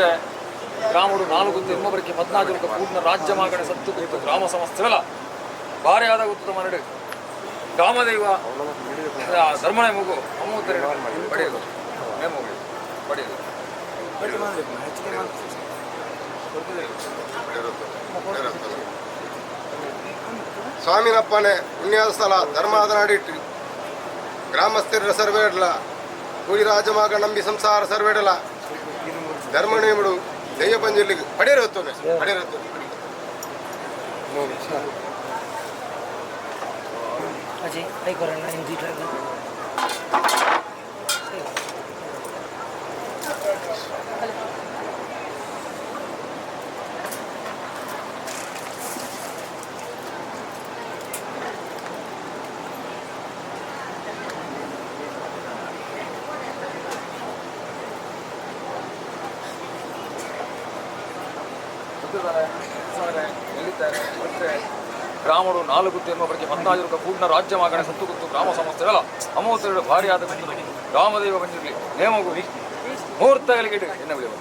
ಭಟ್ರೆ ಗ್ರಾಮಡು ನಾಲ್ಕು ತಿಮ್ಮಬರಿಗೆ ಪದ್ನಾಜುಲಕ ಪೂರ್ಣ ರಾಜ್ಯ ಮಾಗಣೆ ಸತ್ತು ಕುತ್ತು ಗ್ರಾಮ ಸಮಸ್ಯೆಗಳ ಭಾರಿಯಾದ ಗುತ್ತದ ಮರಡು ಗ್ರಾಮದೈವ ಧರ್ಮನೆ ಮಗು ಅಮ್ಮೂತ್ತರ ಪಡೆಯಲು ನೇಮಗಳು ಪಡೆಯಲು ಸ್ವಾಮಿನಪ್ಪನೆ ಪುಣ್ಯಾದ ಸ್ಥಳ ಧರ್ಮಾದ ನಾಡಿಟ್ಟು ಗ್ರಾಮಸ್ಥರ ಸರ್ವೇಡಲ ಕೂಡಿ ರಾಜಮಾಗ ನಂಬಿ ಸಂಸಾರ ಸರ್ವೇಡಲ ಧರ್ಮ ನೇಮಡು ದೈವ ಪಂಜುರ್ಲಿಗೆ ಪಡೆಯರತ್ತೋನೆ ಪಡೆಯರತ್ತೋನೆ. ಅಜಯ್ ಕೈ ಕೊರೋಣ ಹಿಂದಿಟ್ಲಾಗ. ಭಟ್ರೆ ಗ್ರಾಮಡು ನಾಲ್ಕು ತಿಮ್ಮಬರಿಗೆ ಪದ್ನಾಜುಲಕ ಪೂರ್ಣ ರಾಜ್ಯ ಮಾಗಣೆ ಸತ್ತು ಕುತ್ತು ಗ್ರಾಮ ಸಮಸ್ಯೆಗಳ ಅಮೂತ್ತರ ಭಾರಿಯಾದ ಗುತ್ತದ ಗ್ರಾಮದೈವ ಪಂಜುರ್ಲಿ ನೇಮಗು ಮುಹೂರ್ತಗಳಿಗೆ ಎನ್ನ ವಿಳಿವ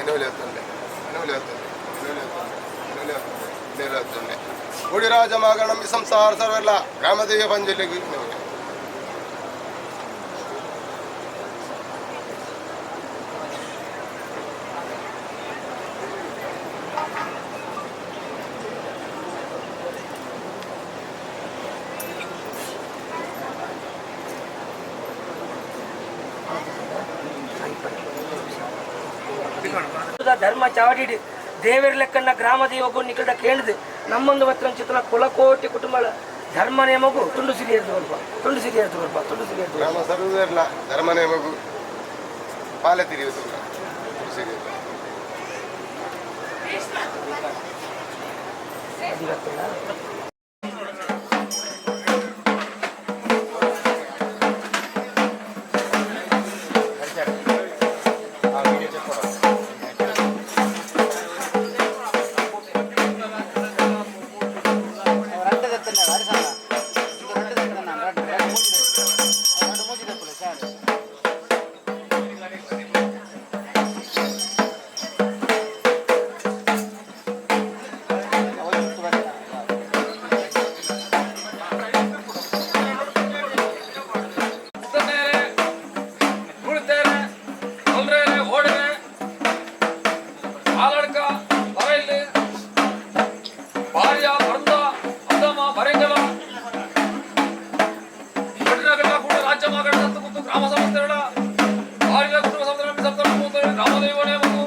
ಎನ್ನ ವಿಳಿಯತ್ತಂದೆ ಎನ್ನ ವಿಳಿಯತ್ತಂದೆ ಎನ್ನ ವಿಳಿಯತ್ತಂದೆ ಎನ್ನ ವಿಳಿಯತ್ತಂದೆ ಎನ್ನ ವಿಳಿಯತ್ತಂದೆ ಕೂಡಿ ರಾಜಮಾಗ ನಂಬಿ ಸಂಸಾರ ಸರ್ವೆಲ್ಲ ಗ್ರಾಮದೈವ ಪಂಜುರ್ಲಿಗೆ ಎನ್ನ ವಿಳಿಯ. ಧರ್ಮ ಚಾವಡಿ ದೇವರ ಲೆಕ್ಕನ್ನ ಗ್ರಾಮ ದೇವಗೂ ನಿಕಲ್ದ ಕೇಳಿದು ನಮ್ಮೊಂದು ಚಿತ್ರ ಕುಲಕೋಟಿ ಕುಟುಂಬ ಧರ್ಮ ನೇಮಗೂ ತುಂಡು ಸಿರಿಯರ್ದು ಬರ್ಪ ತುಂಡು ಸಿರಿಯರ್ದು ಬರ್ಪ ತುಂಡು ಸಿರಿಯರ್ದು. ಗ್ರಾಮ ಸರ್ವೆಲ್ಲ ಧರ್ಮ ನೇಮಗು ಪಾಲೆ ತಿರಿಯುತ್ತಿಲ್ಲ ಸರಿ. ಕುಳಿತೇನೆ ಕೊಲ್ರೇನೆ ಓಡನೆ ಆಲಡ್ಕ ಬರೈಲ್ ಭಾರ್ಯ ಭರ್ತ ಅದಮ ಬರೆಂಗಲ ಭಟ್ರಗಡ ಕೂಡ ರಾಜ್ಯ ಮಾಗಡ ಸತ್ತು ಗ್ರಾಮ ಸಂಸ್ಥೆಗಳ ಭಾರ್ಯ ಕುಟುಂಬ ಸಂಸ್ಥೆ ಸಪ್ತ ಗ್ರಾಮದೈವನೇ ಮಗು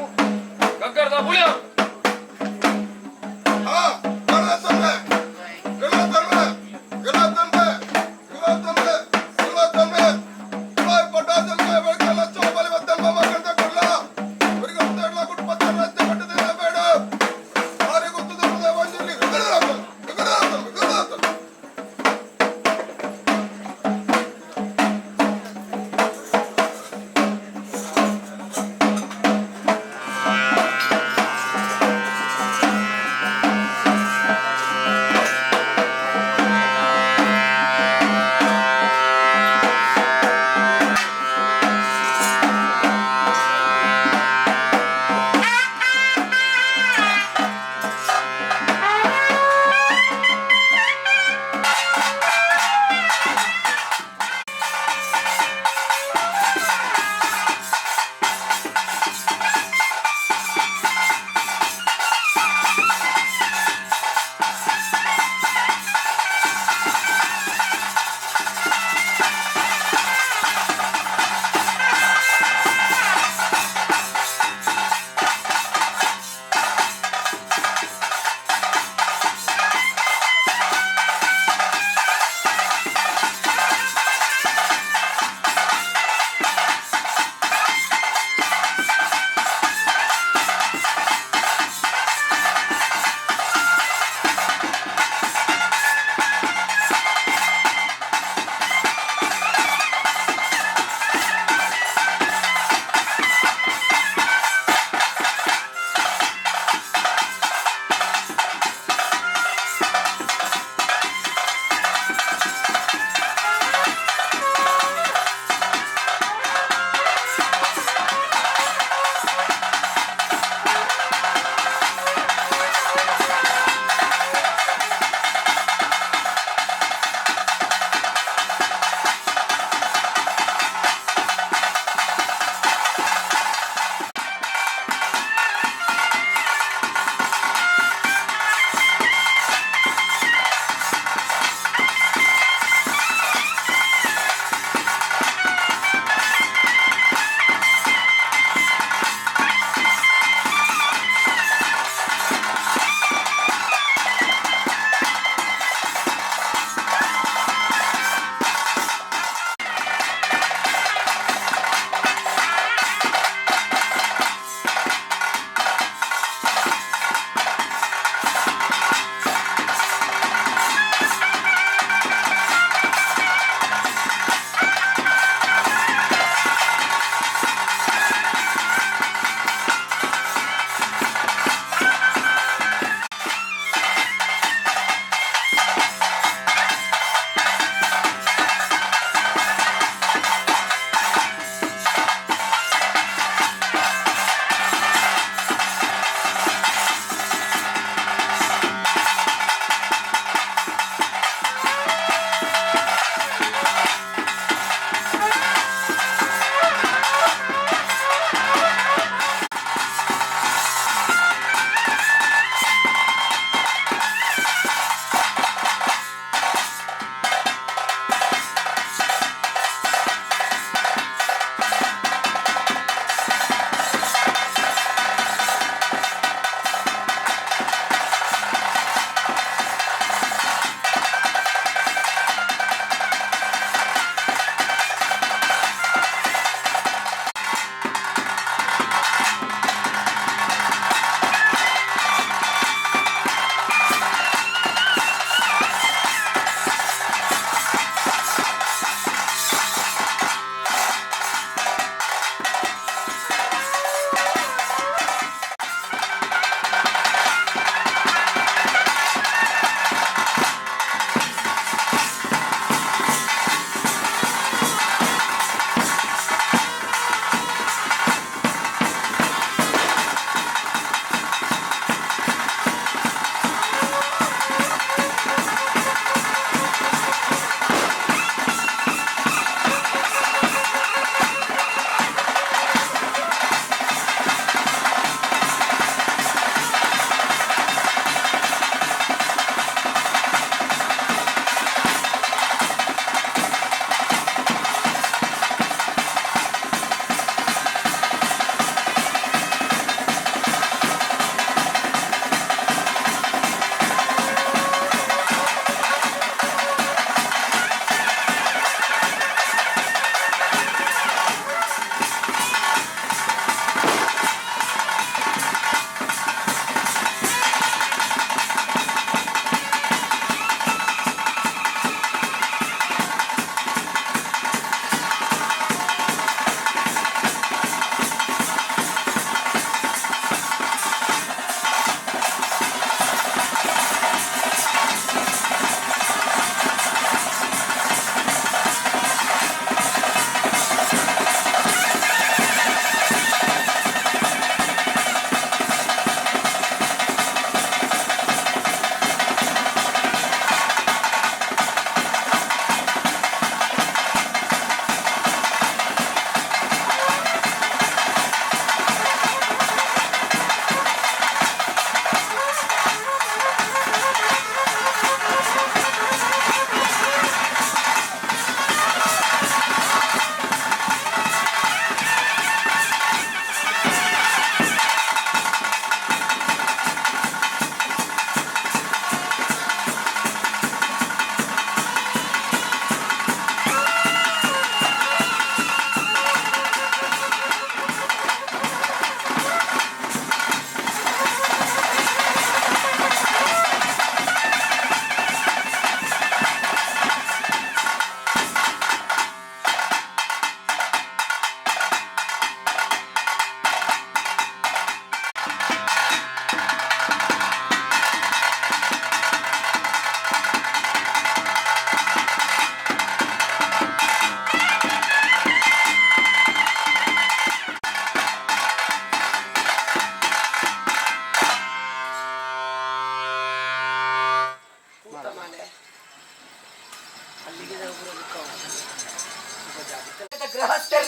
ಗಗ್ಗರದ ಪುಳಿಯವರು.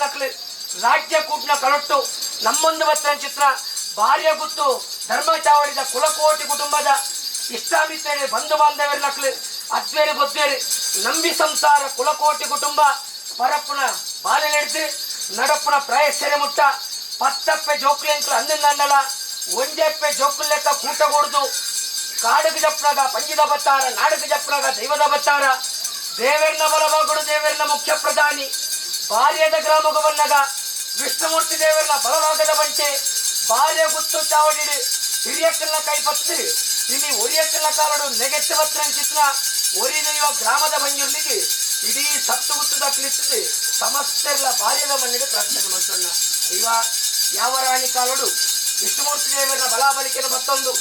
ನಕ್ಲು ರಾಜ್ಯ ಕೂಟ್ನ ಕಲೊಟ್ಟು ನಮ್ಮೊಂದು ಬತ್ತನ ಚಿತ್ರ ಭಾರ್ಯ ಗುತ್ತು ಧರ್ಮಚಾವಡಿದ ಕುಲಕೋಟಿ ಕುಟುಂಬದ ಇಷ್ಟಾಮಿತ್ರರು ಬಂಧು ಬಾಂಧವರ ನಕ್ಲು ಅದ್ವೇರು ಬೊದ್ವೇರು ನಂಬಿ ಸಂಸಾರ ಕುಲಕೋಟಿ ಕುಟುಂಬ ಪರಪ್ಪುನ ಬಾಲೆಲೆಡ್ದು ನಡಪ್ಪುನ ಪ್ರಾಯಶ್ಚರ್ಯ ಮುಟ್ಟ ಪತ್ತಪ್ಪೆ ಜೋಕ್ಲೆಂಕ್ಲು ಅಂದಂದಲ್ಲ ಒಂಜಪ್ಪೆ ಜೋಕುಲೆಕ್ಕ ಕೂಟಗೂಡ್ದು ಕಾಡುಗೆ ಜಪ್ಪನಾಗ ಪಂಜಿದ ಬತ್ತಾರ, ನಾಡುಗೆ ಜಪ್ಪನಾಗ ದೈವದ ಬತ್ತಾರ. ದೇವೆರ್ನ ಬಲವಾಗುಡು ದೇವೆರ್ನ ಮುಖ್ಯ ಪ್ರಧಾನಿ ಬಾಲ್ಯದ ಗ್ರಾಮಗ ಬಂದಾಗ ವಿಷ್ಣುಮೂರ್ತಿ ದೇವರನ್ನ ಬಲವಾಗದ ಬಂಟೆ ಬಾಲ್ಯ ಗುತ್ತು ಚಾವಡಿಡು ಹಿರಿಯಕ್ಕಲ್ನ ಕೈ ಪತ್ತು ಇಲ್ಲಿ ಒರಿಯಕ್ಕಲ್ನ ಕಾಲಡು ನೆಗೆತ್ತು ಬತ್ತಿನ ಚಿತ್ರ ಒರಿ ದೈವ ಗ್ರಾಮದ ಬಂಜುರ್ಲಿಗೆ ಇಡೀ ಸತ್ತು ಗುತ್ತು ದಾಖಲಿತ್ತದೆ ಸಮಸ್ತೆಲ್ಲ ಬಾಲ್ಯದ ಮಣ್ಣಿಗೆ ಪ್ರಾರ್ಥನೆ ಮಾಡ್ತಣ್ಣ. ಇವ ಯಾವ ರಾಣಿ ಕಾಲಡು ವಿಷ್ಣುಮೂರ್ತಿ ದೇವರನ್ನ ಬಲಾಬಲಿಕೆಯನ್ನು ಮತ್ತೊಂದು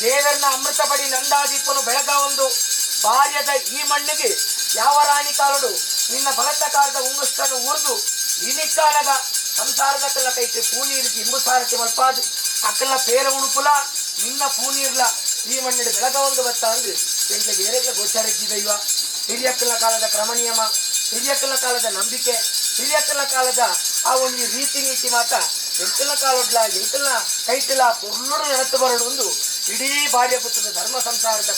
ದೇವರನ್ನ ಅಮೃತ ಪಡಿ ನಂದಾದೀಪನು ಬೆಳಗ ಒಂದು ಬಾಲ್ಯದ ಈ ಮಣ್ಣಿಗೆ ಯಾವ ರಾಣಿ ಕಾಲಡು ನಿನ್ನ ಬಲತ್ತ ಕಾಲದ ಉಂಗುಷ್ಟನ್ನು ಊರ್ದು ಇನಿಕ್ಕಾಲಗ ಸಂಸಾರದ ಕಲ್ಲ ಕೈತೆ ಪೂನೀರಿಗೆ ಇಂಬುಸಾರಕ್ಕೆ ಮಲ್ಪಾದು ಅಕ್ಕಲ್ಲ ಪೇರ ಉಣುಪುಲ ನಿನ್ನ ಪೂನೀರ್ಲ ಈ ಮಣ್ಣಿಡು ಬೆಳಗ ಒಂದು ಬತ್ತ ಅಂದ್ರೆ ಎಂಟ್ಲಿಗೆ ಏರೆಗ್ಲ ಗೋಚಾರಜ್ಜಿ ದೈವ. ಹಿರಿಯಕ್ಕಲ ಕಾಲದ ಕ್ರಮ ನಿಯಮ, ಹಿರಿಯಕ್ಕಲ ಕಾಲದ ನಂಬಿಕೆ, ಹಿರಿಯಕ್ಕಲ ಕಾಲದ ಆ ಒಂದು ರೀತಿ ನೀತಿ ಮಾತ ಎಂಕಲ್ನ ಕಾಲೊಡ್ಲ ಎಂಕಲ್ನ ಕೈಟಿಲ ಪೊರ್ಲುಡು ನೆನತು ಬರಡು ಒಂದು ಇಡೀ ಬಾಲ್ಯ ಪುತ್ರದ ಧರ್ಮ ಸಂಸಾರದ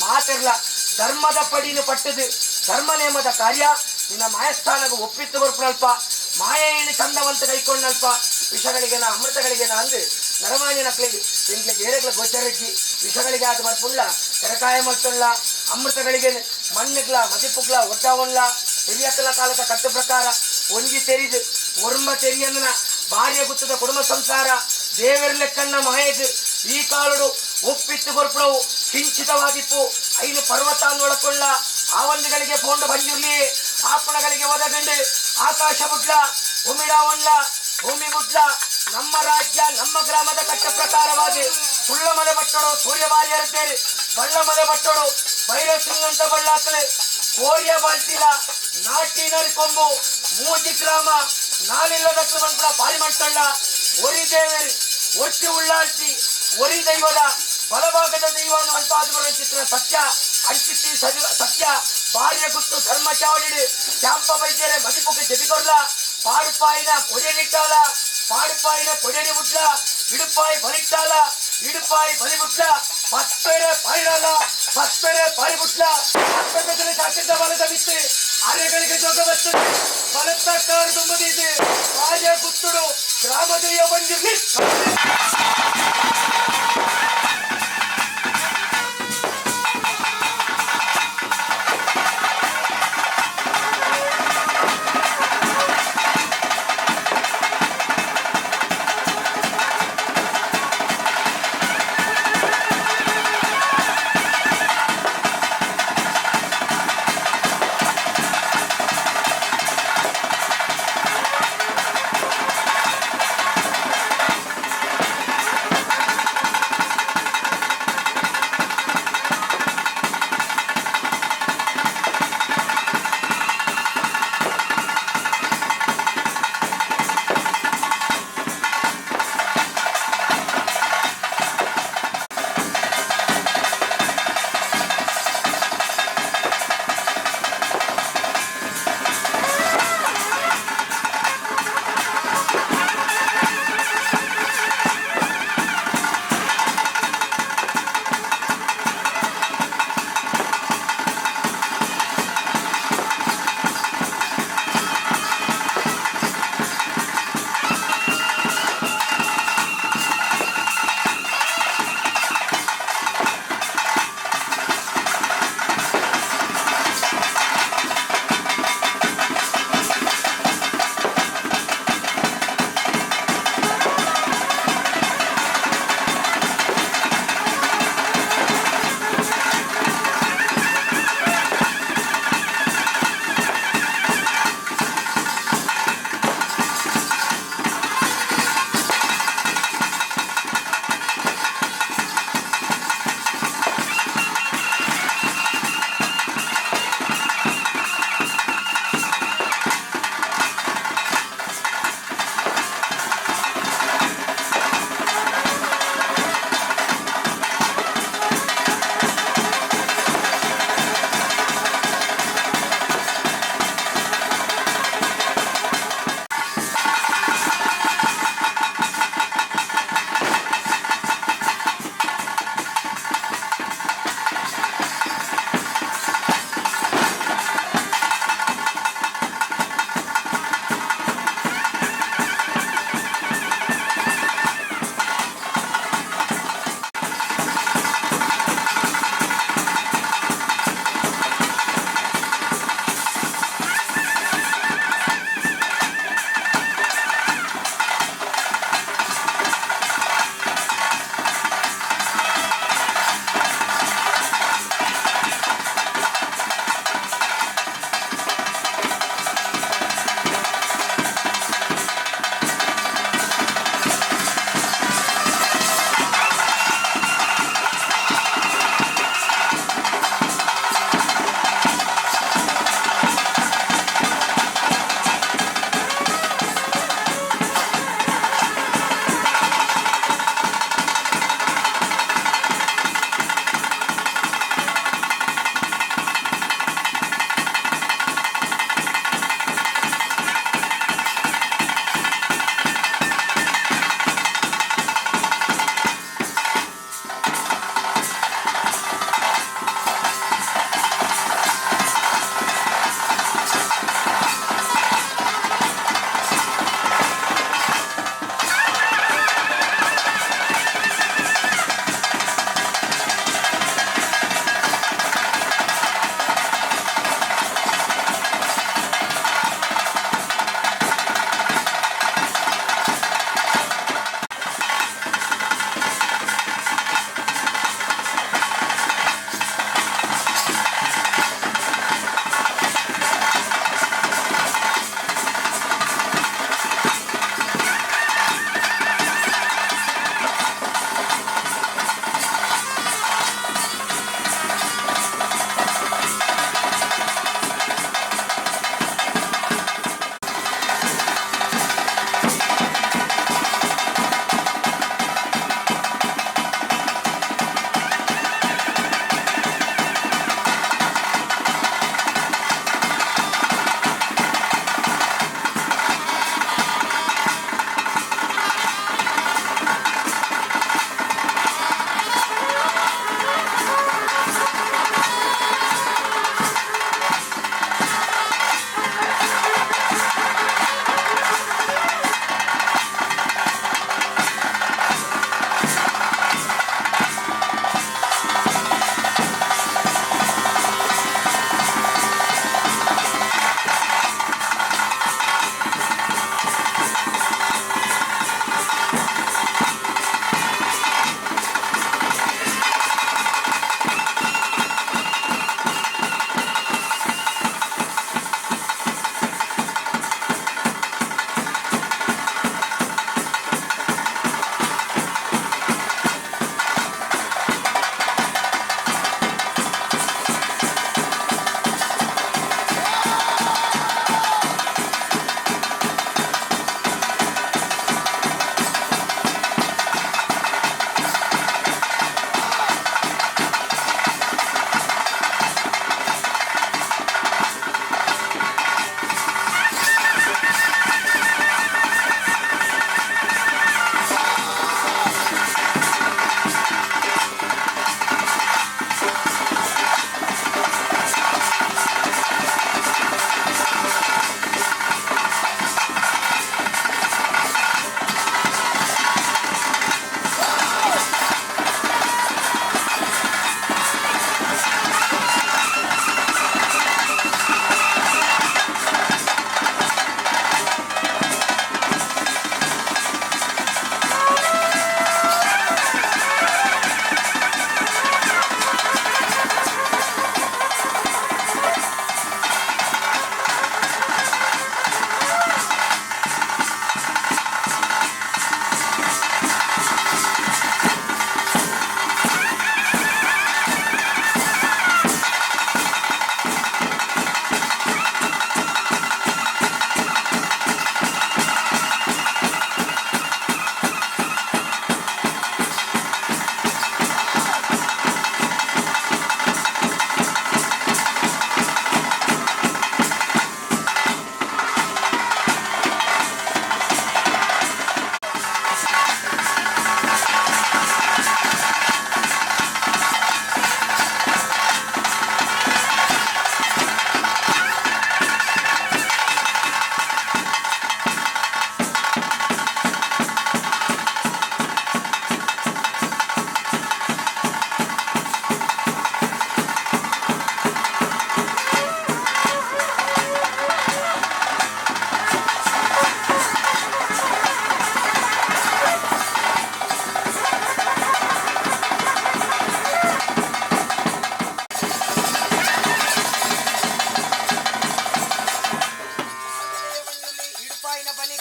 ಮಾತಿರ್ಲ ಧರ್ಮದ ಪಡಿನ ಪಟ್ಟದು ಧರ್ಮ ನೇಮದ ಕಾರ್ಯ ನಿನ್ನ ಮಾಯಸ್ಥಾನಗ ಒಪ್ಪಿತ್ತು ಬರ್ಪುನಲ್ಪ ಮಾಯೆಯನ್ನು ಚಂದವಂತ ಕೈಕೊಂಡಲ್ಪ ವಿಷಗಳಿಗೆನ ಅಮೃತಗಳಿಗೆನ ಅಂದು ನರಮಾನ್ಯ ನಕ್ಲಿಗೆ ಎಂಕ್ಲಿಗೆ ಏರೆಗ್ಲ ಗೋಚರಜ್ಜಿ ವಿಷಗಳಿಗೆ ಆದ ಬರ್ಪುಳ್ಳ ತೆರಕಾಯ ಮಲ್ತುಳ್ಳ ಅಮೃತಗಳಿಗೆ ಮಣ್ಣುಗ್ಲ ಮದಿಪುಗ್ಲ ಒಡ್ಡವನ್ಲ ಹಿರಿಯಕ್ಕಲ ಕಾಲದ ಕಟ್ಟು ಪ್ರಕಾರ ಒಂಜಿ ತೆರಿದು ಒರ್ಮ ತೆರಿಯಂದನ ಭಾರ್ಯ ಗುತ್ತದ ಕುಟುಂಬ ಸಂಸಾರ ದೇವರ್ಲೆಕ್ಕನ್ನ ಮಾಯದು ಈ ಕಾಲಡು ಒಪ್ಪಿತ್ತು ಕೊರ್ಪುಣವು ಕಿಂಚಿತವಾಗಿಪ್ಪು ಐನು ಪರ್ವತ ಒಳಕೊಳ್ಳ ಆವಂದಿಗಳಿಗೆ ಪೋಂಡು ಬಂಜುರ್ಲಿ ಆಪಣಗಳಿಗೆ ಒದಗಂಡು ಆಕಾಶ ಬುಡ್ಲ ಉಮಿಡಾವನ್ಲ ಭೂಮಿ ಗುಡ್ಲ ನಮ್ಮ ರಾಜ್ಯ ನಮ್ಮ ಗ್ರಾಮದ ಕಟ್ಟ ಪ್ರಕಾರವಾಗಿ ಸುಳ್ಳಮಲೆ ಬಟ್ಟೋಡು ಸೂರ್ಯಬಾರಿಯರ್ಪೇರು ಬಳ್ಳಮಲೆ ಬಟ್ಟೋಡು ಬೈರಸಿಂಗಂತ ಬಳ್ಳಾಕಲೆ ಕೋರಿಯ ಬಾಳ್ತಿಲ ನಾಟಿನರಿ ಕೊಂಬು ಮೂಜಿ ಗ್ರಾಮ ನಾನಿಲ್ಲದಕ್ಕೆ ಬಂದ್ಬಿಡ ಪಾರಿ ಮಾಡ್ತಳ್ಳ ಒರಿ ದೇವರು ಒಟ್ಟಿ ಉಳ್ಳಾಳ್ತಿ ಒರಿ ದೈವದ ಬಲಭಾಗದ ದೈವವನ್ನು ಅಲ್ಪಾದ ಚಿತ್ರ ಸತ್ಯ ಅಂಚಿತ್ತಿ ಸತ್ಯ ಭಾರ್ಯ ಗುತ್ತು ಧರ್ಮ ಚಾವಡಿಡು ಚಾಂಪ ವೈದ್ಯರೇ ಮದಿಪುಕ್ಕೆ ಜಬಿಕೊರ್ಲ ಪಾಡುಪಾಯಿನ ಕೊಡೆನಿಟ್ಟಾಲ ಪಾಡುಪಾಯಿನ ಕೊಡೆನಿ ಬುಡ್ಲ ಇಡುಪಾಯಿ ಬಲಿಟ್ಟಾಲ ಇಡುಪಾಯಿ ಬಲಿಬುಡ್ಲ ಪತ್ಪೆರೆ ಪಾರಿಡಾಲ ಪತ್ಪೆರೆ ಪಾರಿಬುಡ್ಲ ಪತ್ಪೆರೆ ಶಾಸಿತ ಬಲದ ಬಿತ್ತು ಅರೆಗಳಿಗೆ ಜೋಗ ಬರ್ತದೆ ಬಲತ್ತ ಕಾರು ತುಂಬದಿದೆ ಭಾರ್ಯ ಗುತ್ತುಡು ಗ್ರಾಮದೈವ ಬಂದಿರ್ಲಿ.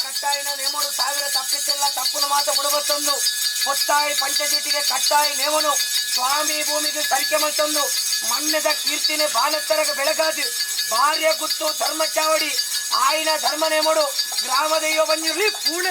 ಕಟ್ಟಾಯಿನ ನೇಮಡು ಸಾವಿರ ತಪ್ಪಿತ್ತೆಲ್ಲ ತಪ್ಪುನ ಮಾತ ಬುಡಬತ್ತೊಂದು ಹೊತ್ತಾಯಿ ಪಂಚಚೀಟಿಗೆ ಕಟ್ಟಾಯಿ ನೇಮನು ಸ್ವಾಮಿ ಭೂಮಿಗೆ ಸರಿಕೆ ಮಲ್ತೊಂದು ಮಣ್ಣದ ಕೀರ್ತಿನೆ ಬಾನತ್ತರಗ ಬೆಳಗಾದು ಭಾರ್ಯ ಗುತ್ತು ಧರ್ಮ ಚಾವಡಿ ಆಯಿನ ಧರ್ಮ ನೇಮಡು ಗ್ರಾಮ ದೈವ ಬಂದಿರಲಿ ಪೂರ್ಣ.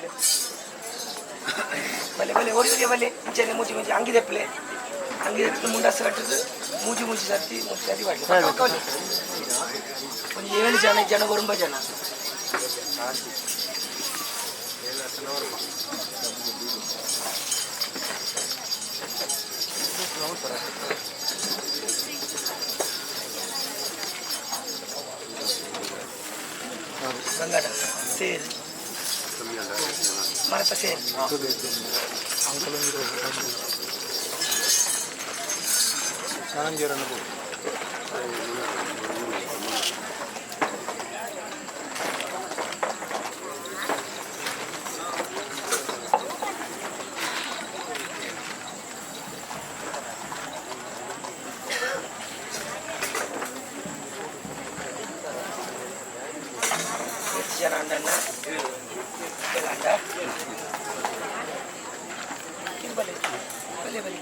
ಬಲೆ ಬಲೆ ಬಲೆ ಓಡಿ ಓಡಿ ಬಲೆ ಇಂಚನೆ ಮೂಜಿ ಮೂಜಿ ಅಂಗಿದೆಪ್ಪಲೆ ಅಂಗಿದೆಪ್ಪಲೆ ಮುಂಡಾಸ ಕಟ್ಟದು ಮೂಜಿ ಮೂಜಿ ಸರ್ತಿ ಮೂಜಿ ಸರ್ತಿ ಬಾಟ್ಲಿ ಒಂದು 7 ಜನ ಜನ ಬರುಂಬ ಜನ ಸಂಗಡ ಸೇರ್ ಮರತ ಸೇರ್ ಎಷ್ಟು ಜನ ಅಣ್ಣ ಅಂಡ ಇದು ಬಲೆ ಬಲೆ ಬಲೆ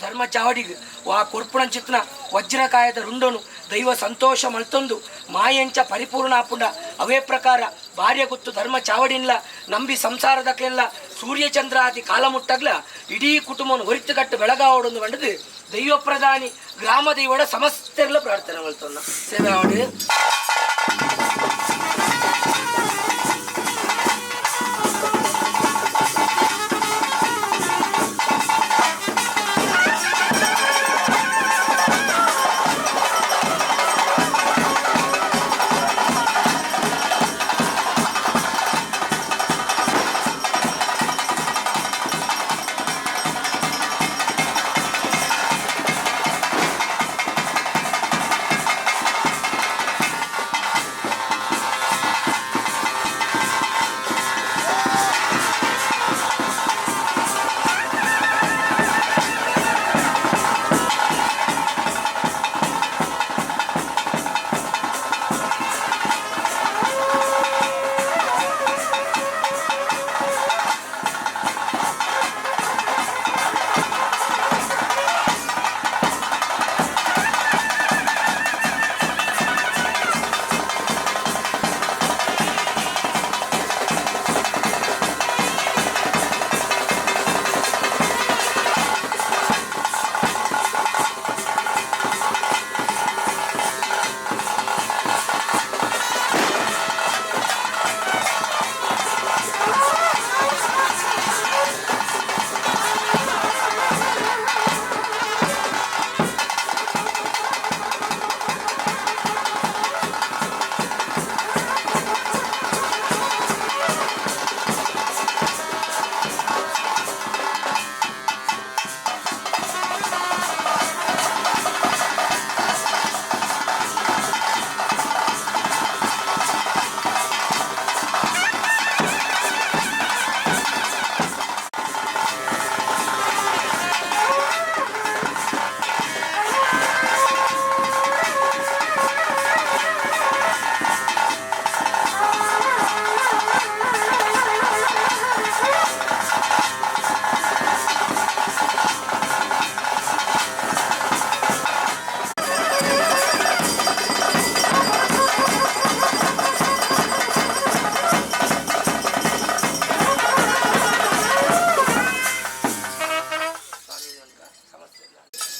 ಧರ್ಮ ಚಾವಡಿಗೆ ವಾ ಕೊರ್ಪುಣಂಚಿತ್ನ ವಜ್ರಕಾಯದ ರುಂಡನು ದೈವ ಸಂತೋಷ ಮಲ್ತೊಂದು ಮಾಯಂಚ ಪರಿಪೂರ್ಣ ಆಪುಂಡ ಅವೇ ಪ್ರಕಾರ ಭಾರ್ಯ ಗುತ್ತು ಧರ್ಮ ಚಾವಡಿನ್ಲ ನಂಬಿ ಸಂಸಾರದಕ್ಲೆಲ್ಲ ಸೂರ್ಯಚಂದ್ರ ಆದಿ ಕಾಲಮುಟ್ಟಗ್ಲ ಇಡೀ ಕುಟುಂಬವನ್ನು ಹೊರಿತುಕಟ್ಟು ಬೆಳಗಾವಡೊಂದು ಬಂಡದು ದೈವ ಪ್ರಧಾನಿ ಗ್ರಾಮ ದೈವಡ ಸಮಸ್ತೆರ್ಲ ಪ್ರಾರ್ಥನೆ ಮಲ್ತೊಂದ ಸೇವೆ ಆವಡು.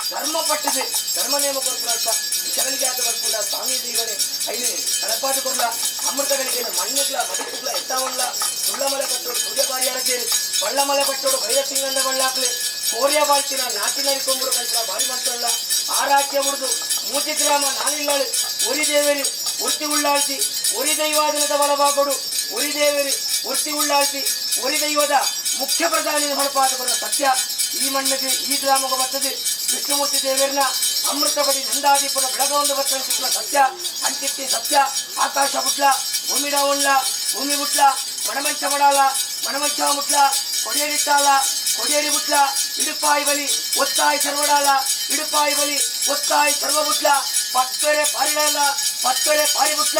ಧರ್ಮ ಪಟ್ಟದೆ ಧರ್ಮ ನೇಮ ಕೊರ್ಪುನಲ್ಪ ವಿಷಗಳಿಗೆ ಆದ ಬರ್ಪುಂಡ ಸ್ವಾಮಿ ದೈವನೇ ಐನೆ ಕಳಪಾದ ಕೊರ್ಲ ಅಮೃತಗಳಿಗೆ ಮಣ್ಣುಗ್ಲ ಮಡಿಕುಗ್ಲ ಎತ್ತಾವಲ್ಲ ಸುಳ್ಳಮಲೆ ಪಟ್ಟೋಡು ಸೂರ್ಯಬಾರಿ ಅರಜೇರಿ ಬಳ್ಳಮಲೆ ಪಟ್ಟೋಡು ಭೈರಸಿಂಗಂದ ಬಳ್ಳಾಕ್ಲೆ ಕೋರಿಯ ಬಾಳ್ತಿನ ನಾಟಿನರಿ ಕೊಂಬುರು ಕಲ್ಪನ ಬಾರಿ ಮಂತ್ರಲ್ಲ ಆರಾಧ್ಯ ಮುಡಿದು ಮೂತಿ ಗ್ರಾಮ ನಾನಿಲ್ಲಾಳು ಒರಿ ದೇವೇರಿ ಉರ್ತಿ ಉಳ್ಳಾಳ್ತಿ ಒರಿ ದೈವಾದನದ ಬಲಭಾಗಡು ಒರಿ ದೇವೇರಿ ಉರ್ತಿ ಉಳ್ಳಾಳ್ತಿ ಒರಿ ದೈವದ ಮುಖ್ಯ ಪ್ರಧಾನಿ ಹೊರಪಾದ ಬರುವ ಸತ್ಯ ಈ ಮಣ್ಣಿಗೆ ಈ ಗ್ರಾಮಕ್ಕೆ ಬರ್ತದೆ. ವಿಷ್ಣುಮೂರ್ತಿ ದೇವರನ್ನ ಅಮೃತಪಡಿ ನಂದಾದೀಪನ ಬೆಳಗವೊಂದು ಬರ್ತದೆ ಸಿಕ್ಕ ಸತ್ಯ ಅಂಟಿತ್ತಿ ಸತ್ಯ ಆಕಾಶ ಬುಟ್ಲ ಭೂಮಿಡ ಉಳ್ಳ ಭೂಮಿ ಬುಟ್ಲ ಮಣಮಂಚ ಮಡಾಲ ಮಣಮಂಚ ಮುಟ್ಲ ಕೊಡಿಯಡಿತ್ತಾಲ ಕೊಡಿಯಡಿ ಬುಟ್ಲ ಇಡುಪಾಯಿ ಬಲಿ ಒತ್ತಾಯಿ ಸರ್ವಡಾಲ ಇಡುಪಾಯಿ ಬಲಿ ಒತ್ತಾಯಿ ಸರ್ವ ಬುಟ್ಲ ಪತ್ತೊರೆ ಪಾರಿಡಾಲ ಪತ್ತೊರೆ ಪಾರಿ ಬುಟ್ಲ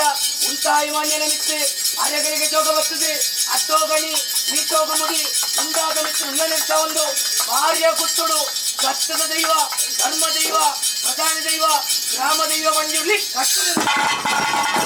ಉಂತಾಯಿ ಮಾನ್ಯನ ಮಿತ್ತು ಅರೆಗಳಿಗೆ ಜೋಗ ಬರ್ತದೆ. ಅಟ್ಟೋಗಣಿ ನೀಟೋಗ ಮುಡಿ ಉಂಡಾಗ ಮಿತ್ತು ಉಣ್ಣನೆಂತ ಒಂದು ಭಾರ್ಯ ಗುತ್ತುಡು ಕತ್ತದ ದೈವ ಧರ್ಮ ದೈವ ಪ್ರಧಾನ ದೈವ ಗ್ರಾಮ ದೈವ ಮಂಜುರ್ಲಿ ಕಟ್ಟದ.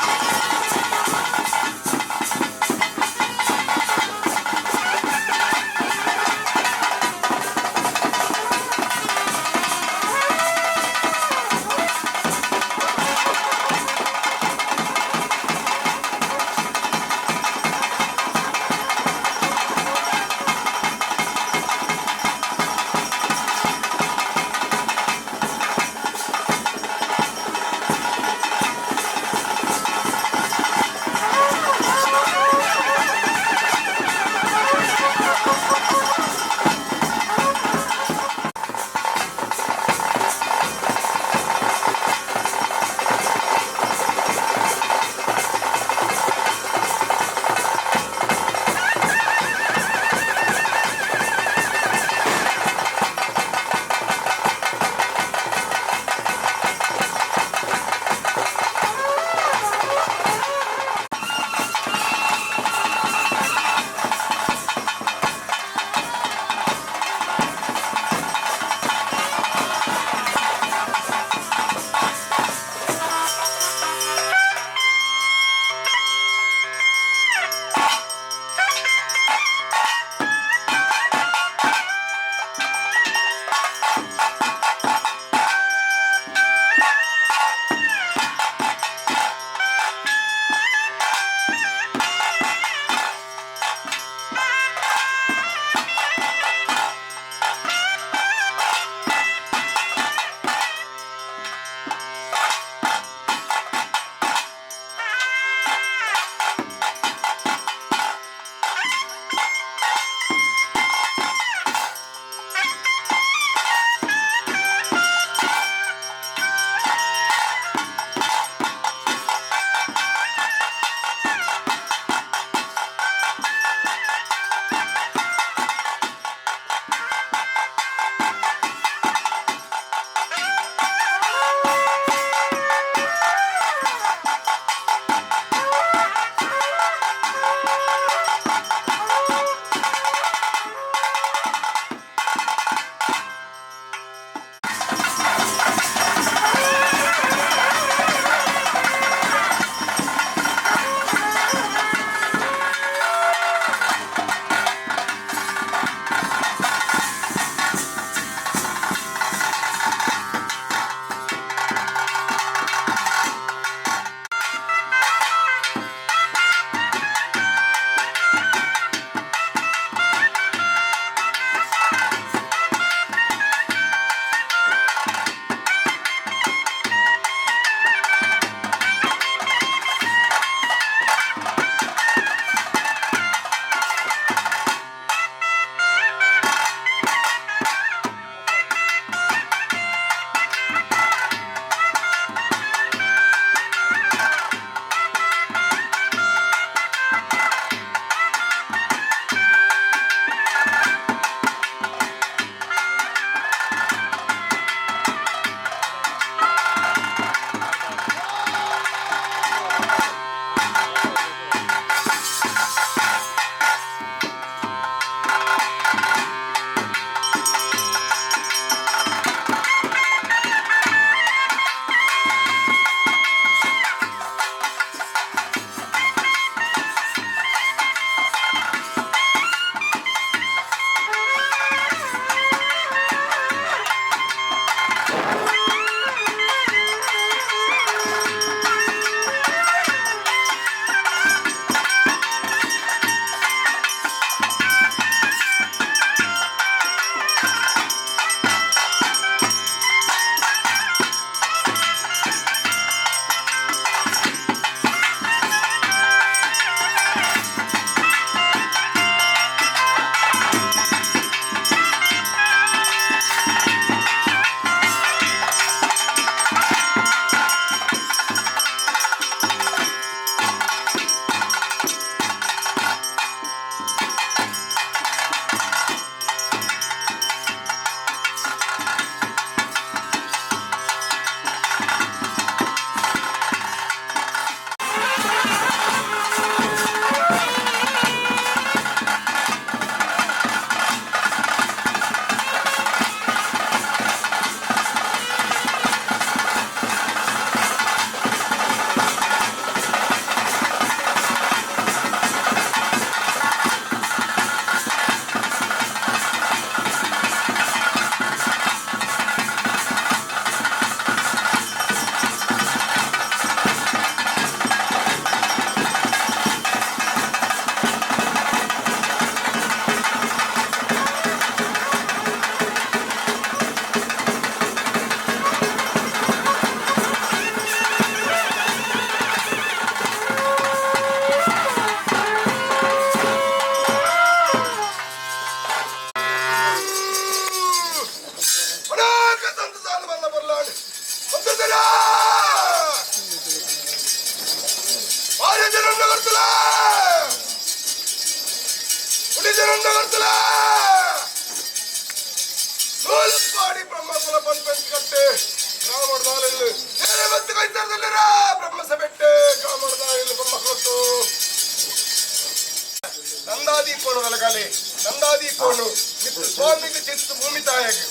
ಸ್ವಾಮಿಗೆ ಚಿತ್ತು ಭೂಮಿ ತಾಯಗೆ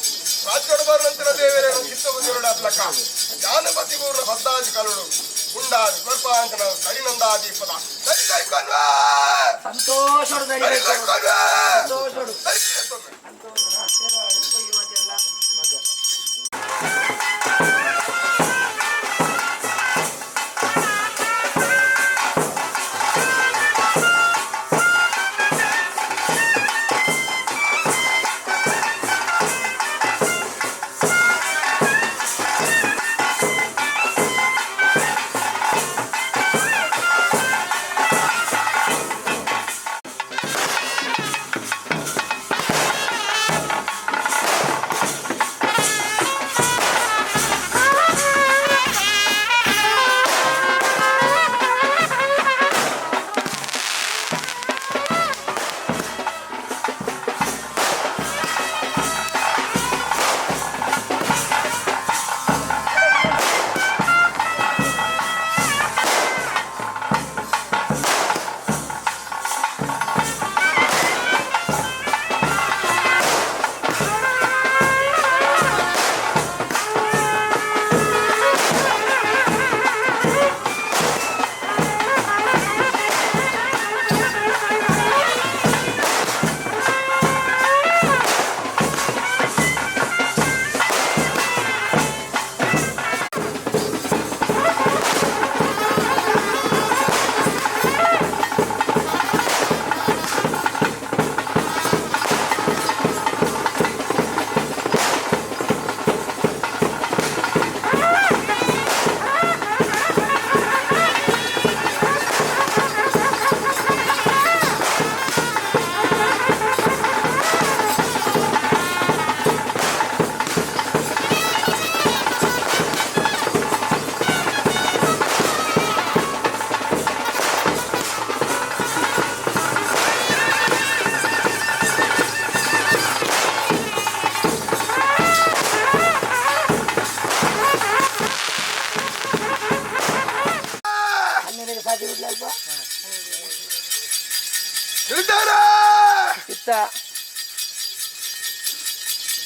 ರಾಜ್ಯೊಡಬಾರ ನಂತರ ದೇವರ ಚಿತ್ತ ಜಾನಪತಿ ಗೂರ್ನ ಬದ್ದಾಜಿ ಕಲುಡು ಗುಂಡಾದಿ ಕೊರ್ಪಾಂಕನ ಕರಿನಂದಾದೀಪದ ಸಂತೋಷೋಡು ಸಂತೋಷೋಡು.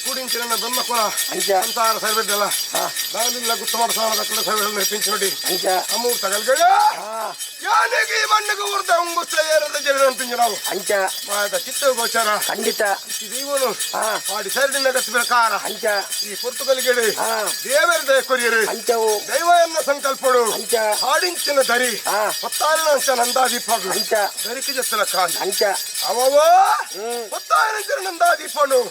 ಕೂడించిన బ్రహ్మకుల సంసార సర్వెడ్డల దానిల్ల గుత్తమాట సాన సర్వెడ్డలు నిర్పించినటి అమూర్త కలిగడు ಯಾನಿಗೆ ಈ ಮಣ್ಣಿಗೆ ಉರ್ದ ಉಂಗುಸ್ತ ಏರದ ಜನ ಅನ್ಪಿಂಚಿನಾವು ಅಂಚ ಮಾತ ಚಿತ್ತ ಗೋಚಾರ ಖಂಡಿತ ದೈವನು ಆಡಿ ಸರಿದಿನ ಗತಿ ಪ್ರಕಾರ ಅಂಚ ಈ ಪೊರ್ತುಗಲಿಗೆಡು ದೇವರ ದಯ ಕೊರಿಯರು ಅಂಚವು ದೈವ ಎನ್ನ ಸಂಕಲ್ಪಡು ಅಂಚ ಹಾಡಿಂಚಿನ ದರಿ ಹೊತ್ತಾರಿನ ಅಂಚ ನಂದಾದೀಪಗಳು ಅಂಚ ದರಿಕೆ ಜತ್ತಲ ಕಾಂಜಿ ಅಂಚ ಅವವ ಹೊತ್ತಾರಿನ ನಂದಾದೀಪನು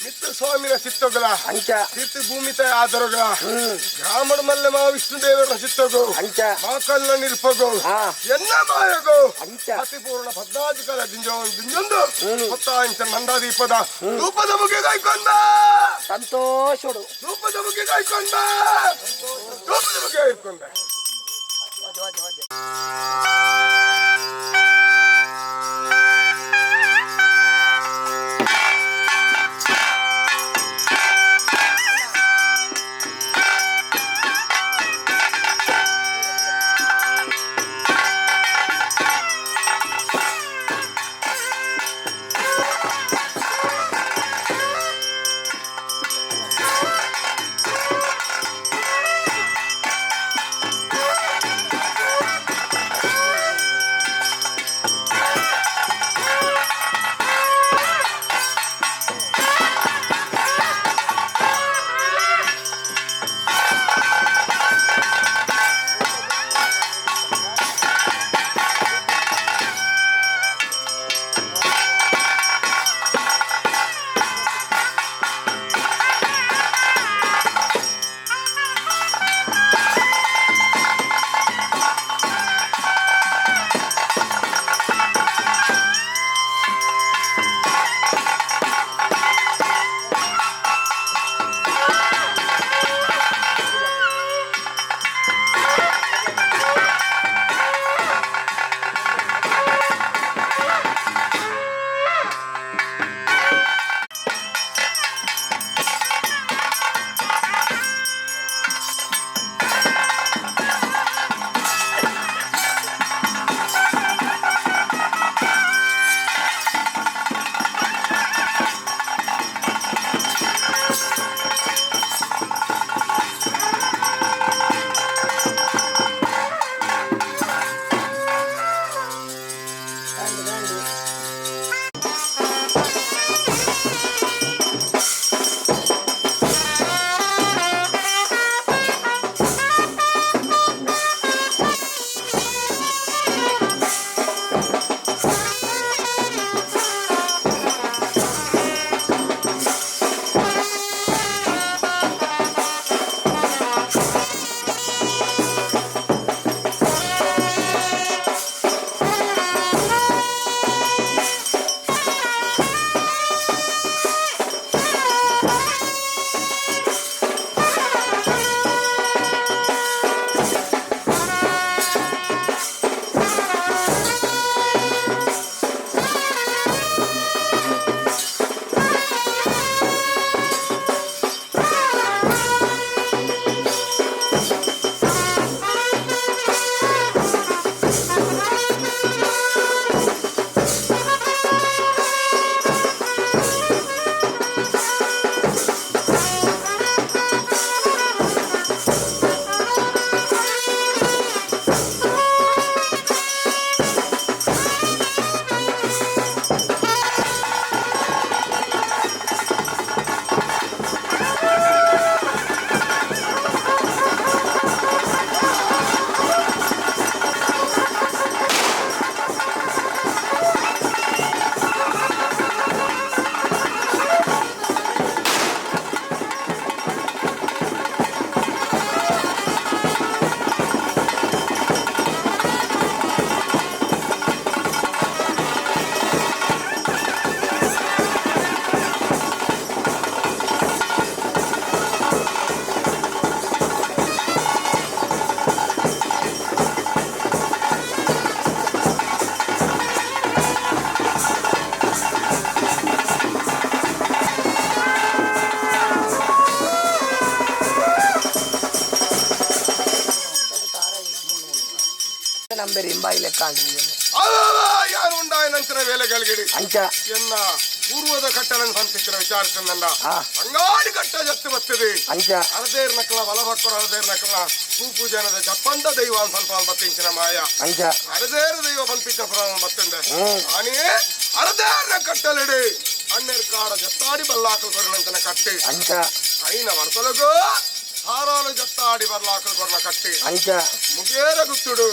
ಮಿತ್ರ ಸ್ವಾಮಿನ ಚಿತ್ತಗಳ ಅಂಚ ತೀರ್ಥ ಭೂಮಿ ತಾಯ ಆದರಗಳ ಗ್ರಾಮಣ ಮಲ್ಲೆ ಮಾ ವಿಷ್ಣು ದೇವರ ಚಿತ್ತಗು ಅಂಚ ಮಾಕಲ್ಲ ನಿಲ್ಪಗು ಎನ್ನ ಮಾಯಗು ಅಂಚ ಅತಿಪೂರ್ಣ ಪದ್ನಾಜಿಕಲ ದಿಂಜೊಂದು ಹೊತ್ತಾಂಚ ನಂದಾದೀಪದ ಧೂಪದ ಮುಗಿ ಕಾಯ್ಕೊಂಡ ಸಂತೋಷೋಡು ಧೂಪದ ಮುಗಿ ಕಾಯ್ಕೊಂಡ ಧೂಪದ ಮುಗಿ ಕಾಯ್ಕೊಂಡ. ಬಾಯಿ ಲೆಕ್ಕ ಅಂಟಿದ್ದೀನಿ ಯಾರು ಉಂಡಾಯನಂತರ ವೇಲೆಗಳಿಗೆ ಅಂಚ ಎನ್ನ ಪೂರ್ವದ ಕಟ್ಟలను ಸಂಪಿಸಿದ ವಿಚಾರಿಸಂದ ಅಂಗಾಡಿ ಕಟ್ಟ ಜತ್ತು ಬರ್ತದೆ ಅಂಚ ಅರದೇರ್ ನಕಲ ಬಲಭಕ್ತರು ಅರದೇರ್ ನಕಲ ಪೂಜನದ ಜಪ್ಪಂದ ದೈವ ಸ್ವಲ್ಪ ಬತ್ತಿಂಚಿನ ಮಾಯ ಅಂಚ ಅರದೇರ ದೈವ ಪಂಪಿച്ച ಪುರಾಣ ಬತ್ತಂದೆ ಅನೇ ಅರದೇರ್ನ ಕಟ್ಟಲಿಡಿ ಅಣ್ಣೆರ್ ಕಾಡ ಜತ್ತಾಡಿ ಬಲ್ಲಾಕಲು ಕೊರನಂತನ ಕಟ್ಟಿ ಅಂಚ ಐನ ವರ್ತಲಗು ಹಾರಾಲು ಜತ್ತಾಡಿ ಬಲ್ಲಾಕಲು ಕೊರನ ಕಟ್ಟಿ ಅಂಚ ಮುಗೇರ ಗುತ್ತುಡು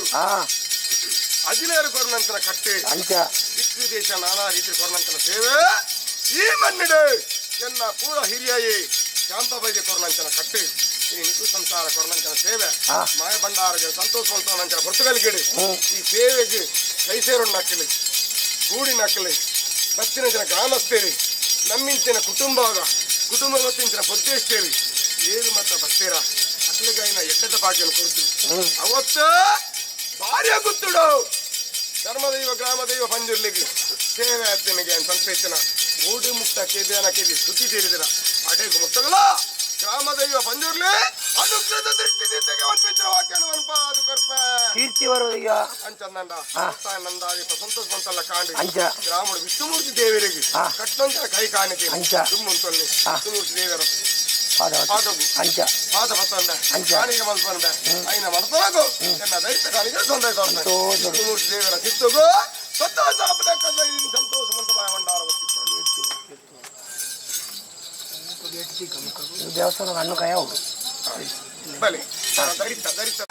ಅಜಿಲೇರು ಕೊರನಂತನ ಕಟ್ಟಿ ಅಂಚ ದಿಕ್ಕು ದೇಶ ನಾನಾ ರೀತಿ ಕೊರನಂತನ ಸೇವೆ ಈ ಮಣ್ಣಿಡು ಎನ್ನ ಪೂರ ಹಿರಿಯಾಯಿ ಶಾಂತಬೈಗೆ ಕೊರನಂಚನ ಕಟ್ಟಿ ಈ ನಿಕು ಸಂಸಾರ ಕೊರನಂಚನ ಸೇವೆ ಮಾಯ ಭಂಡಾರಗೆ ಸಂತೋಷ ನಂಚನ ಪೊರ್ತುಗಲ್ಗಿಡಿ ಈ ಸೇವೆಗೆ ಕೈ ಸೇರು ನಕ್ಕಲಿ ಗೂಡಿ ನಕ್ಕಲಿ ಬತ್ತಿನಂಚಿನ ಗ್ರಾಮಸ್ಥೇರಿ ನಮ್ಮಿಂಚಿನ ಕುಟುಂಬ ಕುಟುಂಬ ಬತ್ತಿಂಚಿನ ಪೊದ್ದೇಶ್ತೇರಿ ಏರು ಮತ್ತ ಬತ್ತೀರ ಅಕ್ಲಿಗಾಯಿನ ಎಡ್ಡದ ಭಾಗ್ಯನ ಕೊಡ್ತೀವಿ ಅವತ್ತ ಭಾರ್ಯ ಗುತ್ತುಡು ಧರ್ಮದೈವ ಗ್ರಾಮದೈವ ಪಂಜುರ್ಲಿಗೆ ಸೇವೆ ಆಯ್ತಿನಿಗೆ ಸಂಪೇತನ ಓಡಿ ಮುಕ್ತ ಕೇದಿಯನ ಕೇದಿ ಸುದ್ದಿ ತೀರಿದಿರ ಅಡೇಗು ಮುಕ್ತಗಲ ಗ್ರಾಮದೈವ ಪಂಜುರ್ಲಿ ಅನುಗ್ರಹದ ದೃಷ್ಟಿ ದಿದ್ದಗೆ ಒನ್ಪಿತ್ರ ವಾಕ್ಯನು ಒನ್ಪ ಅದು ಕರ್ಪ ಕೀರ್ತಿ ಬರೋದೀಗ ಅಂಚಂದಂಡ ನಂದಾದಿಪ ಸಂತೋಷ ಬಂತಲ್ಲ ಕಾಂಡಿ ಅಂಚ ಗ್ರಾಮಡು ವಿಷ್ಣುಮೂರ್ತಿ ದೇವರಿಗೆ ಕಟ್ಟಂತರ ಕೈ ಕಾಣಿತಿ ಅಂಚ ದುಮ್ಮುಂತೊಲ್ಲಿ ವಿಷ್ಣುಮೂರ್ತಿ ದೇವರ ಪಾದಗು ಅಂಚ ಪಾದ ಪತ್ತಂಡ ಅಂಚ ಕಾಣಿಗೆ ಮಲ್ಪಂಡ ಐನ ಮರ್ತನಗು ಎನ್ನ ದೈತ ಕಾಣಿಗೆ ತೊಂದರೆ ವಿಷ್ಣುಮೂರ್ತಿ ದೇವರ ಚಿತ್ತಗು ಸಂತೋಷ ಸಂತೋಷ ಮಂತಮಾಯ ಭಂಡಾರ ದೇವಸ್ಥಾನ ಹಣ್ಣು ಕಾಯ ಹೋಗು ಬಲೆ ದರಿತ ದರಿತ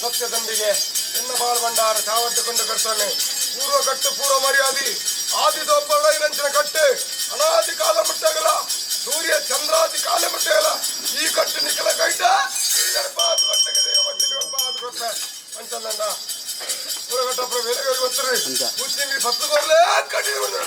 ಸತ್ಯದಂಡಿಗೆ ಎನ್ನ ಬಾಳ್ ಭಂಡಾರ ಚಾವಟ್ಟುಕೊಂಡು ಕಟ್ತಾನೆ. ಪೂರ್ವ ಕಟ್ಟು ಪೂರ್ವ ಮರ್ಯಾದೆ ಆದಿ ದೋಪರಂಚಿನ ಕಟ್ಟು ಅನಾದಿ ಕಾಲ ಮುಟ್ಟಗಲ ಸೂರ್ಯ ಚಂದ್ರಾದಿ ಕಾಲ ಮುಟ್ಟಗಲ ಈ ಕಟ್ಟು ನಿಖಲ ಕೈಟ ಪಂಚನಂದ ಪೂರ್ವಕಟ್ಟ ಬೇರೆ ಗೊತ್ತರಿ ಸತ್ತು ಕೊರ್ಲೇ ಕಟ್ಟಿದ್ರು.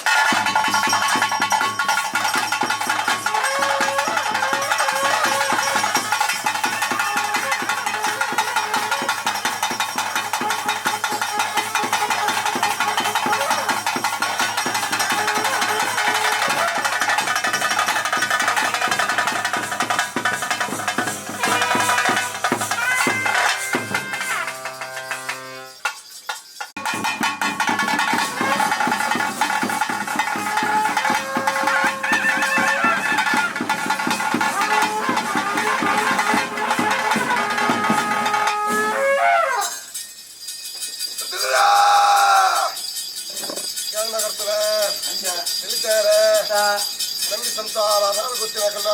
ಸಂಸಾರ ನಾನು ಗೊತ್ತಿರಕಲ್ಲ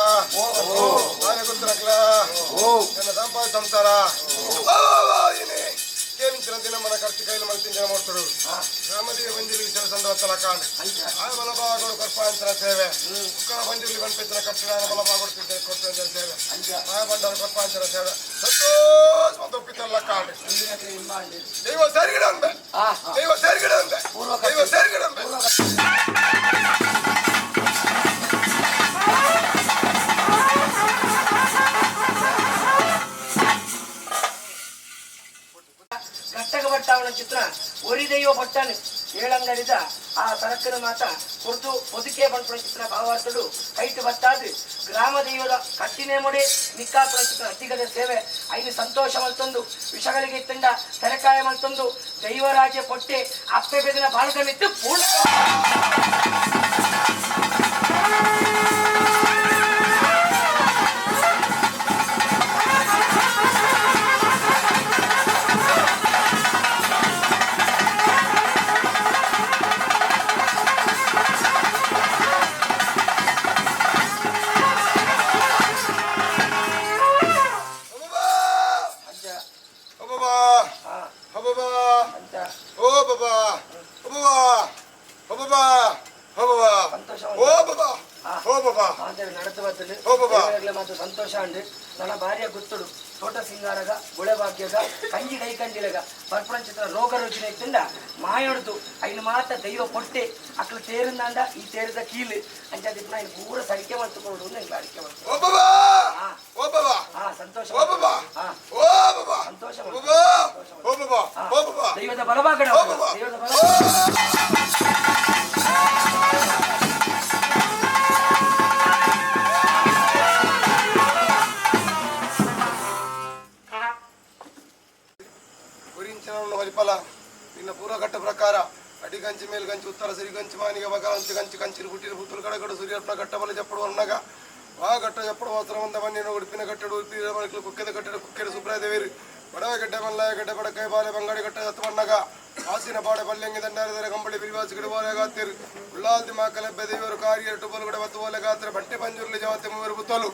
ನಾನೇ ಗೊತ್ತಿರಕಲ್ಲ ನನ್ನ ಸಂಪಾದ ಸಂಸಾರ ಕೇಳಿಂಚಿನ ದಿನ ಮನ ಖರ್ಚು ಕೈಲಿ ಮನಸ್ಸಿನ ಮಾಡ್ತಾడు ಗ್ರಾಮದೇವಿ ಬಂದಿಲ್ಲಿ ವಿಚಾರ ಸಂದರ್ಭ ಕಾಂಡ್ ಆ ಬಲಭಾಗಗಳು ಕರ್ಪಾಂತರ ಸೇವೆ ಕುಕ್ಕಳ ಬಂದಿಲ್ಲಿ ಬಂಪಿತ್ತಿನ ಕಟ್ಟಡ ಬಲಭಾಗಗಳು ಕೊಟ್ಟಂತರ ಸೇವೆ ಮಾಯ ಬಂಡಾರ ಕರ್ಪಾಂತರ ಸೇವೆ ಸಂತೋಷ ಒಪ್ಪಿತಲ್ಲ ಕಾಂಡ್ ದೈವ ಸೇರ್ಗಿಡ ಅಂದೆ ದೈವ ಸೇರ್ಗಿಡ ಅಂದೆ ದೈವ ಸೇರ್ಗಿಡ ಅಂದೆ ಕಟ್ಟಗ ಬಟ್ಟಾವಣ ಚಿತ್ರ ಒರಿದೆಯೋ ಬಟ್ಟನು ಏಳಂಗಡಿದ ಆ ಸರಕನ ಮಾತ ಕುರ್ದು ಒದುಕೆ ಬಂಪುಣ ಚಿತ್ರ ಭಾವಾರ್ಥಡು ಕೈಟು ಬತ್ತಾದು ಗ್ರಾಮ ದೈವದ ಕಟ್ಟಿನೇ ಮೊಡೆ ನಿಕ್ಕಾಪುಣ ಚಿತ್ರ ಅತಿಗದ ಸೇವೆ ಐದು ಸಂತೋಷ ಮಲ್ತೊಂದು ವಿಷಗಳಿಗೆ ಇತ್ತಂಡ ತರಕಾಯ ಮಲ್ತೊಂದು ದೈವರಾಜ ಪೊಟ್ಟೆ ಅಪ್ಪೆ ಬೆದನ ಬಾಲಕ ಮಿತ್ತು ಪೂರ್ಣ ಸಂತೋಷ ಅಂಡು ನನ್ನ ಭಾರ್ಯ ಗುತ್ತುಡು ತೋಟ ಸಿಂಗಾರಗ ಗುಳೆಭಾಗ್ಯಗ ಕಂಜಿ ಕೈ ಕಂಜಿಲಗ ಪರ್ಪಂಚಿತ್ರ ರೋಗ ರುಚಿನ ಇತ್ತಿಂದ ಮಾಯೊಡ್ದು ಐನು ಮಾತ ದೈವ ಪೊಟ್ಟೆ ಅಕ್ಲು ತೇರಿಂದಾಂಡ ಈ ತೇರಿದ ಕೀಲು ಅಂಚಾದಿಪ್ಪ ಐನು ಪೂರ ಸಡಿಕೆ ಮಲ್ತುಕೊಡು ಎಂಗ್ಲ ಅಡಿಕೆ ಮಲ್ತು ಸಂತೋಷ ಸಂತೋಷ ದೈವದ ಬಲಭಾಗಡ ದೈವದ ಬಲ ನಿನ್ನ ಪೂರ್ವಘಟ್ಟ ಪ್ರಕಾರ ಅಡಿಗಂಚಿ ಮೇಲ್ಗಂಚಿ ಉತ್ತರ ಸಿರಿಗಂಚಿ ಮಾನಿಗೆ ಬಗಲಂಚಿ ಕಂಚಿ ಕಂಚಿರು ಹುಟ್ಟಿರು ಪುತ್ತಲು ಕಡೆಗಡು ಸೂರ್ಯರ್ಪಣ ಘಟ್ಟಬಲ ಜಪ್ಪಡು ವರ್ಣಗ ಆ ಘಟ್ಟ ಜಪ್ಪಡು ವಸ್ತ್ರ ಒಂದ ಮಣ್ಣಿನ ಉಡುಪಿನ ಕಟ್ಟಡ ಉಡುಪಿನ ಮಕ್ಕಳು ಕುಕ್ಕೆದ ಕಟ್ಟಡ ಕುಕ್ಕೆದ ಸುಬ್ರಾಯ ದೇವರು ಬಡವ ಗಡ್ಡೆ ಮಲ್ಲಾಯ ಗಡ್ಡೆ ಬಡಕೈ ಬಾಲೆ ಬಂಗಾಡಿ ಘಟ್ಟ ಜತ್ತವಣ್ಣಗ ಹಾಸಿನ ಬಾಡೆ ಪಲ್ಯಂಗಿ ದಂಡಾರಿದರೆ ಕಂಬಳಿ ಬಿರಿವಾಸಿ ಗಿಡಬೋಲೆ ಗಾತಿರು ಉಳ್ಳಾಲ್ದಿ ಮಾಕಲೆಬ್ಬೆ ದೇವರು ಕಾರಿಯರು ಟುಬಲುಗಡೆ ಬತ್ತು ಓಲೆ ಗಾತ್ರ ಬಟ್ಟೆ ಪಂಜುರ್ಲಿ ಜವತೆ ಮೂವರು ಪುತ್ತಲು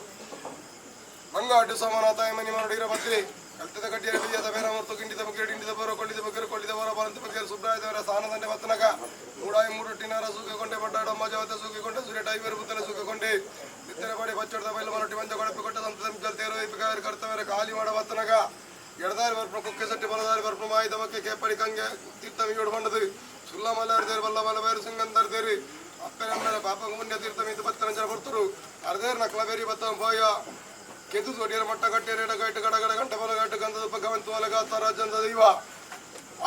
ಮಂಗಾಟು ಸೋಮನಾಥ ಮನಿ ಮರುಡಿರ ಭದ್ರಿ ಕಲ್ತದ ಕಟ್ಟಿಯ ಬಿಜದ ಬೇರ ಮೂರ್ತು ಗಿಂಡಿದ ಬಗ್ಗೆರೆ ಡಿಂಡಿದ ಬೋರ ಕೊಳ್ಳಿದ ಬಗ್ಗೆರೆ ಕೊಳ್ಳಿದ ಬೋರ ಬರಂತ ಬಗ್ಗೆರೆ ಸುಬ್ರಾಯದವರ ಸ್ಥಾನದಂಡೆ ಬತ್ತನಗ ಮೂಡಾಯಿ ಮೂರೊಟ್ಟಿನಾರ ಸೂಕಿಕೊಂಡೆ ಬಡ್ಡಾಡಮ್ಮ ಜವತೆ ಸೂಕಿಕೊಂಡೆ ಸೂರ್ಯ ಟೈಬರ್ ಬುತ್ತನ ಸೂಕಿಕೊಂಡೆ ನಿತ್ತರ ಬಾಡಿ ಬಚ್ಚೊಡ್ದ ಬೈಲು ಮರೊಟ್ಟಿ ಮಂಜ ಕೊಡಪಿ ಕೊಟ್ಟ ಸಂತ ಸಂತಲ್ ತೇರು ಇಪ್ಪಿಕಾಯರು ಕರ್ತವರ ಖಾಲಿ ಮಾಡ ಬತ್ತನಗ ಎಡದಾರಿ ಬರ್ಪು ಕುಕ್ಕೆ ಸಟ್ಟಿ ಬಲದಾರಿ ಬರ್ಪು ಮಾಯಿದ ಮಕ್ಕೆ ಕೇಪಡಿ ಕಂಗೆ ತೀರ್ಥ ಮಿಯೋಡು ಬಂಡದು ಸುಲ್ಲ ಮಲ್ಲಾರು ತೇರು ಬಲ್ಲ ಬಲ್ಲ ಬೇರು ಸಿಂಗಂದರ್ ತೇರು ಅಪ್ಪನ ಪಾಪ ಮುನ್ಯ ತೀರ್ಥ ಮೀತು ಬತ್ತನ ಕೊಡ್ತರು ಅರ್ಧೇರ್ ನಕ್ಲ ಬೇರಿ ಬತ್ತ ಬೋಯ ಕೆದು ಸೊಡಿಯರ ಮಟ್ಟ ಕಟ್ಟೆ ರೇಡ ಗೈಟು ಗಡಗಡ ಗಂಟೆ ಬಲಗಟ್ಟು ಗಂಧದ ಭಗವಂತ ಒಲಗಾತ ರಾಜಂದ ದೈವ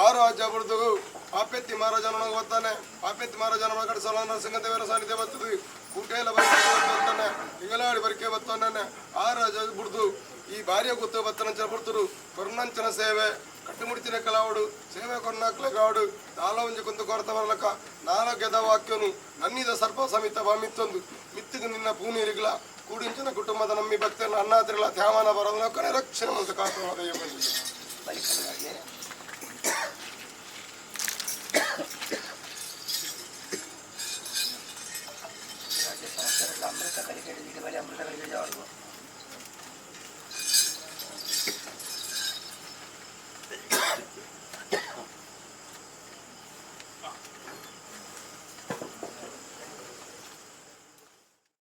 ಆ ರಾಜ ಬುಡ್ದು ಪಾಪೆತ್ತಿ ಮಹಾರಾಜನ ಬರ್ತಾನೆ. ಪಾಪೆತ್ತಿ ಮಹಾರಾಜನ ಒಳಗಡೆ ಸಲ ನರಸಿಂಹ ದೇವರ ಸಾನ್ನಿಧ್ಯ ಬರ್ತದೆ. ಕೂಟೆಲ್ಲ ಬರಿಕೆ ಬರ್ತಾನೆ, ತಿಂಗಳಾಡಿ ಬರಿಕೆ ಬರ್ತಾನೆ. ಆ ರಾಜ ಬುಡ್ದು ಈ ಭಾರ್ಯ ಗೊತ್ತು ಬತ್ತನಂಚನ ಬರ್ತರು ಕರುಣಂಚನ ಸೇವೆ ಕಟ್ಟುಮುಡಿತಿನ ಕಲಾವಡು ಸೇವೆ ಕೊನ್ನಾಕ್ಲೆಗಾಡು ದಾಲ ಒಂಜಿ ಕುಂತು ಕೊರತ ಬರಲಕ ನಾಲ್ಗೆದ ವಾಕ್ಯನು ನನ್ನಿದ ಸರ್ಪ ಸಮಿತ ಬಾಮಿತ್ತೊಂದು ಮಿತ್ತಿಗೆ ನಿನ್ನ ಪೂನೀರಿಗ್ಲ ಕೂಡಿಂಚಿನ ಕುಟುಂಬದ ನಮ್ಮಿ ಭಕ್ತರನ್ನ ಅನ್ನಾತಿರಲ ಧ್ಯಾನ ಬರೋದನ್ನ ರಕ್ಷಣೆ ಮತ್ತು ಕಾಪಾಡ ಅಮೃತ ಕಲಿಕೆ ಅಮೃತ ಕಲಿಕೆ.